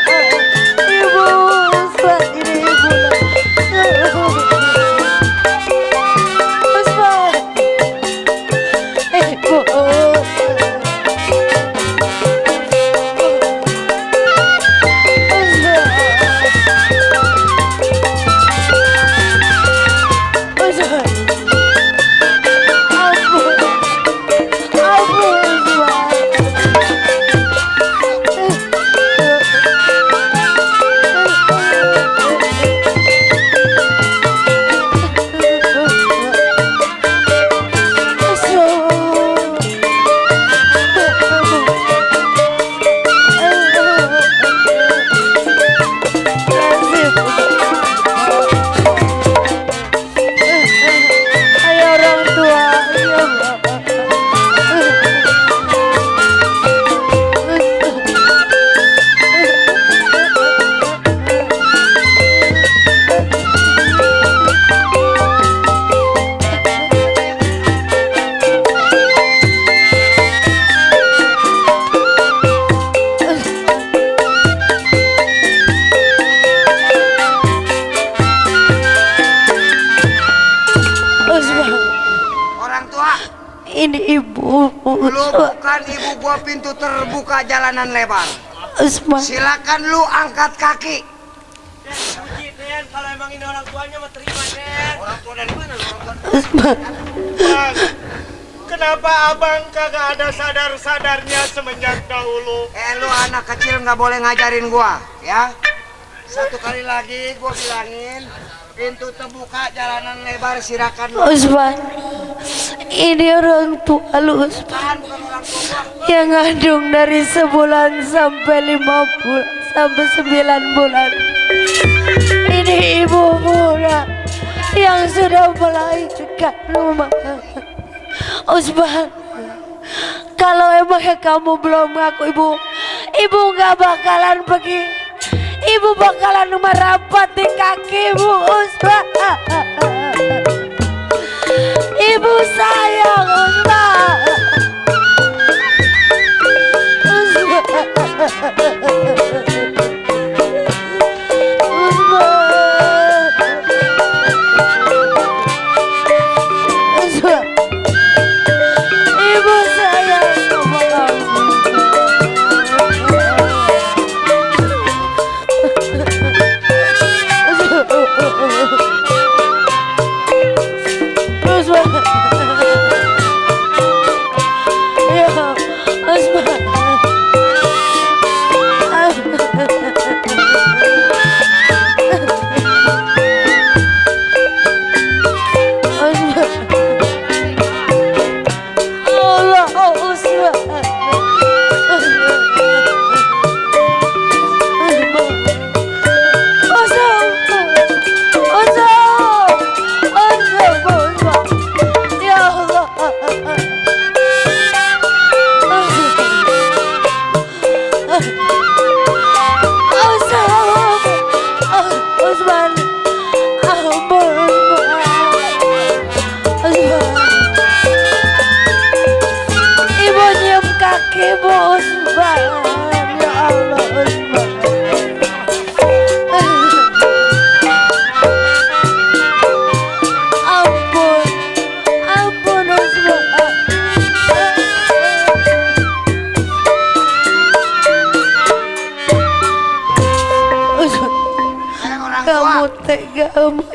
Ibu, Usman, ini ibu. Usman, ibu. Ini ibu. Lu bukan ibu gua, pintu terbuka jalanan lebar. Usman, Silakan lu angkat kaki. Puji Den, kalau emang ini orang tuanya mah terima Den. Orang tua dari mana? Orang tua. Usman. Bang, kenapa abang kagak ada sadar-sadarnya semenjak dahulu? Lu anak kecil nggak boleh ngajarin gua, ya. Satu kali lagi gua bilangin, pintu terbuka jalanan lebar, silakan lu. Usman, ini orang tua lu, Usman, Bukan orang tua gua. yang ngandung dari sebulan sampai 5 bulan sampai 9 bulan. Ini ibu muda yang sudah melahirkan rumah. Usman, kalau emangnya kamu belum ngaku ibu nggak bakalan pergi. Ibu bakalan merapat di kakimu, Usman. Ibu sayang, Usman. Ibu sayang sama kamu.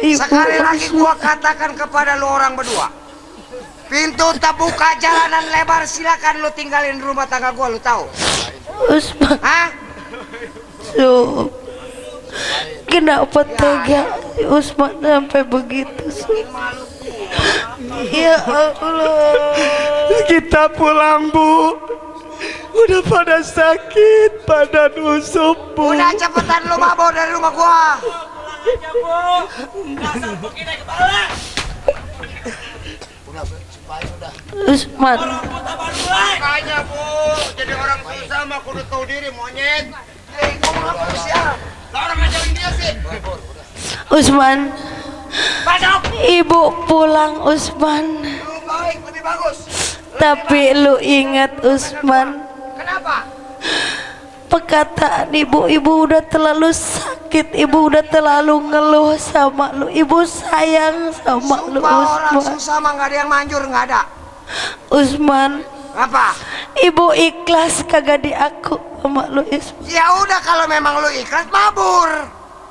Sekali lagi gua katakan kepada lu orang berdua, pintu terbuka jalanan lebar, silakan lu tinggalin rumah tangga gua, lu tahu? Usman, Hah? lu kenapa tega Usman sampai begitu? Ya Allah, Kita pulang, Bu. Udah pada sakit, pada nusuk, Bu. Udah cepetan lu mabok dari rumah gua. Usman, Makanya Bu, jadi orang susah mah kudu tahu diri, monyet. Ngomong apa lu sih? Lah orang ngajarin dia sih. Usman, Masuk. ibu pulang, Usman. Lu baik, lebih bagus. Tapi lu ingat, Usman, Kenapa? perkataan ibu udah terlalu sakit, ibu udah terlalu ngeluh sama lu, ibu sayang sama lu Sumpah orang Usman. susah mah nggak ada yang manjur, nggak ada. Usman, Apa? ibu ikhlas kagak di aku sama lu Usman. Ya udah kalau memang lu ikhlas mabur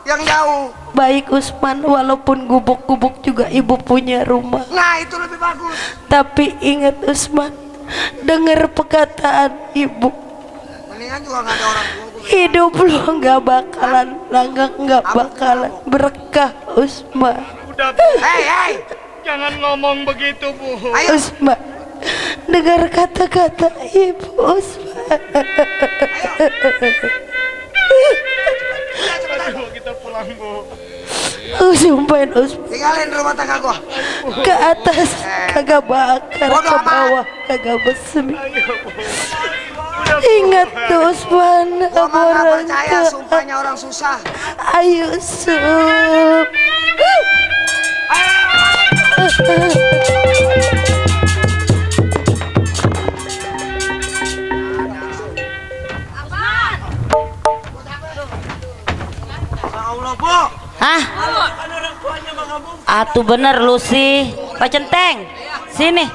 yang jauh. Baik Usman, walaupun gubuk-gubuk juga ibu punya rumah. Nah itu lebih bagus. Tapi ingat Usman, dengar perkataan ibu, Mendingan juga nggak ada orang tua. hidup lu nggak bakalan langgeng, nggak bakalan berkah Usman. Udah Bu, Hei, jangan ngomong begitu Bu. ayo. Usman, dengar kata-kata ibu Usman. Ayo kita pulang Bu. Sumpahin Usman, Tinggalin rumah tangga gua. ke atas kagak bakar, Bodoh ke amat. bawah kagak bersemi. Ayo Bu. Ingat tuh Usman, Gua mah nggak orang percaya tua. sumpahnya orang susah. Ayo Sup. Ya Allah Bu. Hah? Kan orang tuanya Bang Abu. Atuh bener lu sih Pak Centeng. Sini.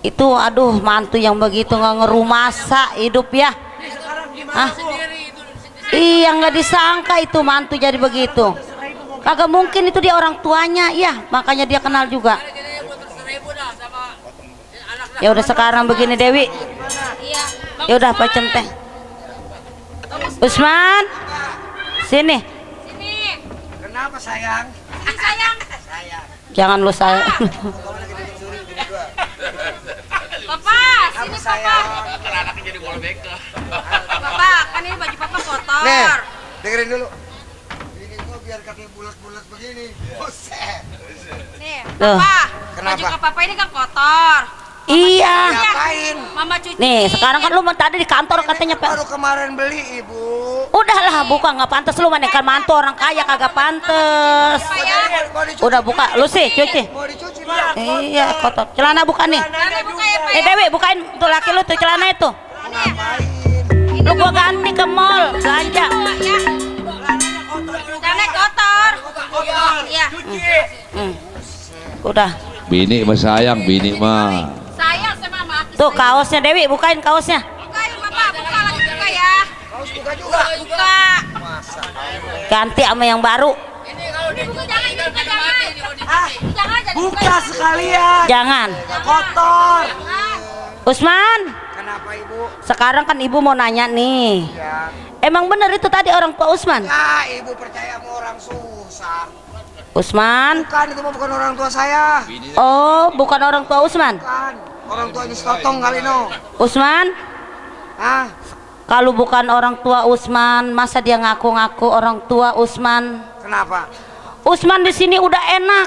Itu aduh mantu yang begitu nggak ngerumasa hidup ya. Hah? Iya nggak disangka itu mantu jadi begitu. Kagak mungkin itu dia orang tuanya ya, makanya dia kenal juga. Ya udah sekarang begini Dewi. Ya udah Pak Centeng. Usman. Sini. Kenapa sayang? Sayang, Jangan lu saya. Papa, Kenapa sini sayang? Papa, kan ini baju papa kotor. Nih, dengerin dulu. Ini gua biar kaki bulat-bulat begini. Buset. Nih, Loh. papa, Kenapa? baju ke papa ini kan kotor. Iya. Ngapain? Mama cuci. Nih sekarang kan lu tadi di kantor katanya Pak. Baru kemarin beli Ibu. Udahlah buka, nggak pantas lu manekan mantu orang kaya, kagak pantes. Mau dicuci. Udah buka lu sih cuci. Mau dicuci Bang. Iya kotor. Celana buka nih. Nanti buka ya, Pak. Dewi bukain tuh laki lu tuh celana itu. Ngapain? Lu gua ganti ke mall belanja. Ya. Karena kotor. Iya. Udah. Bini mah sayang, bini mah. Sayang sama mama. Tuh kaosnya Dewi bukain kaosnya. Buka yuk, papa. Buka lagi buka ya. Kaos buka juga. Buka. Ganti sama yang baru. Ini buka jangan, ini buka jangan. Jangan jadi Buka sekalian. Jangan. Kotor. Usman. Kenapa Ibu? Sekarang kan ibu mau nanya nih. Ya. Emang bener itu tadi orang tua Usman? Ya, Ibu percaya sama orang susah. Usman. Bukan, itu mah bukan orang tua saya. Oh, bukan orang tua Usman. Bukan. Orang tuanya setotong kali no. Usman, Hah? kalau bukan orang tua Usman, masa dia ngaku-ngaku orang tua Usman? Kenapa? Usman di sini udah enak.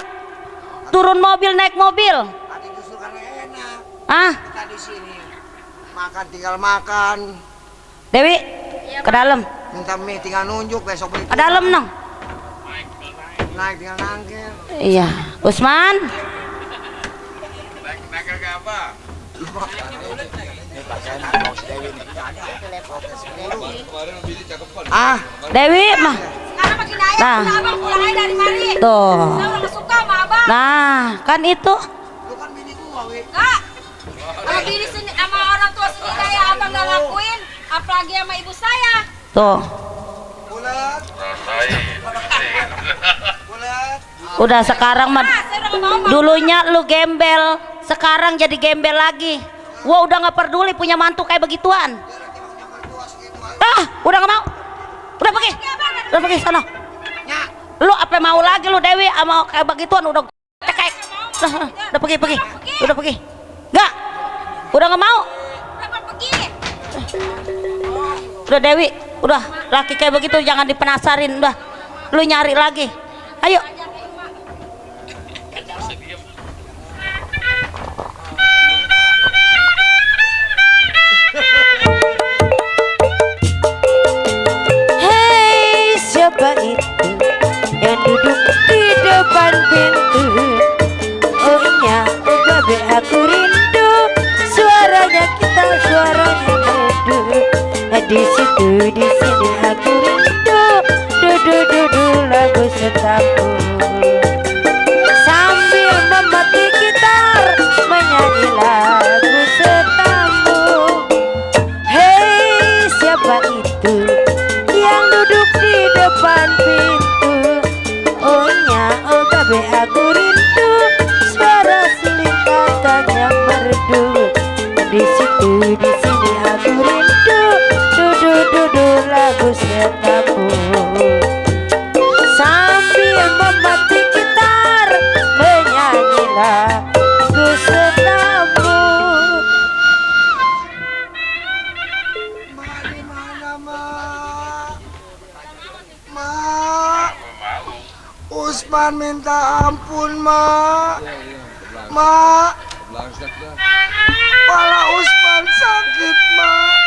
Turun mobil, naik mobil. Tadi justru karena enak. Ah, Kita di sini makan tinggal makan. Dewi, ke dalam. Minta mie tinggal nunjuk, besok beli. Ke dalam nong. Naik tinggal nangkir. Iya, Usman. Ah, Dewi mah. Sekarang begini aja, Nah. udah abang pulang aja dari mari. Tuh. Saya udah gak suka sama abang. Nah, kan itu. lu kan bini gua, Wi. Kak, kalau diri sendiri sama orang tua sendiri kayak abang gak ngakuin, apalagi sama ibu saya. Tuh. Bulat. Bulat. Udah sekarang mah Ah, saya udah gak mau. dulunya lu gembel, sekarang jadi gembel lagi. Gua udah nggak peduli punya mantu kayak begituan. Ah, udah nggak mau. Udah pergi. Udah pergi sana. Nya, Lu apa mau lagi lu Dewi sama kayak begituan udah cekek. Udah pergi. Udah pergi. Enggak. Udah nggak mau. Udah pergi. Udah Dewi, udah laki kayak begitu jangan dipenasarin udah. Lu nyari lagi. Ayo. Hei, siapa itu yang duduk di depan pintu? Oh iya, babe aku rindu, suaranya kita, suaranya merdu. situ di sini aku rindu, du lagu setapu. Sambil memetik gitar menyanyi lagu setamu. Hei, siapa itu yang duduk di depan pintu? Oh nya, oh kabe aku rindu, suara suling katanya merdu. Di situ di sini aku rindu, du lagu setapu. Sambil memetik gitar menyanyi lagu setapu. Mak di mana, Mak? Mak. Usman minta ampun, Mak. Mak. Kepala Usman sakit, Mak.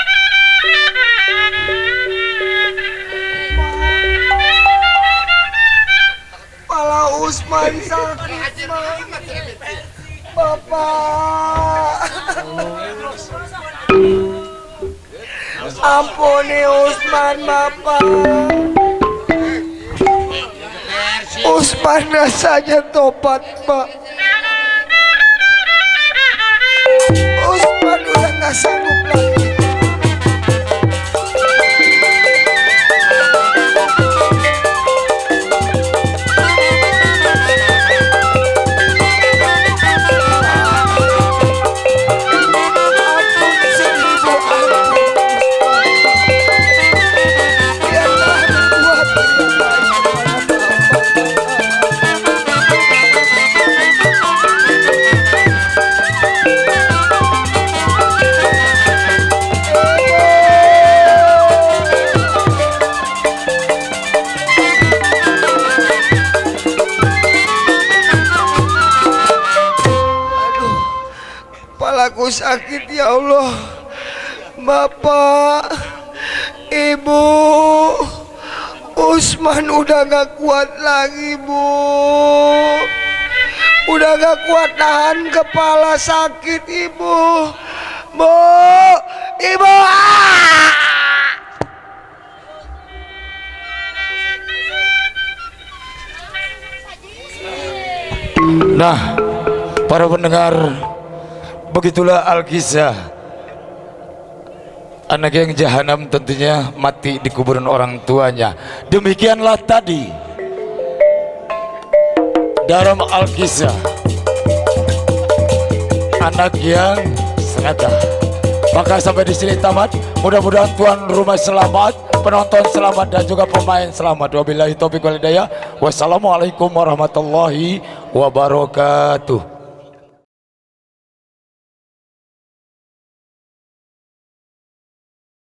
Kepala Usman sakit, Mak. Bapak. Ampuni Usman, Bapak. Usman rasanya tobat, Pak. Usman udah gak sanggup lagi. Kepalaku sakit ya Allah. Bapak, Ibu, Usman udah gak kuat lagi, Bu. Udah gak kuat nahan kepala sakit, Ibu. Bu, Ibu. Nah, para pendengar, begitulah Al-Kisah. Anak yang jahanam tentunya mati di kuburan orang tuanya. Demikianlah tadi dalam Al-Kisah anak yang sengaja. Maka sampai di sini tamat. Mudah-mudahan tuan rumah selamat, penonton selamat, dan juga pemain selamat. Wabillahi taufiq wal hidayah. Wassalamualaikum warahmatullahi wabarakatuh.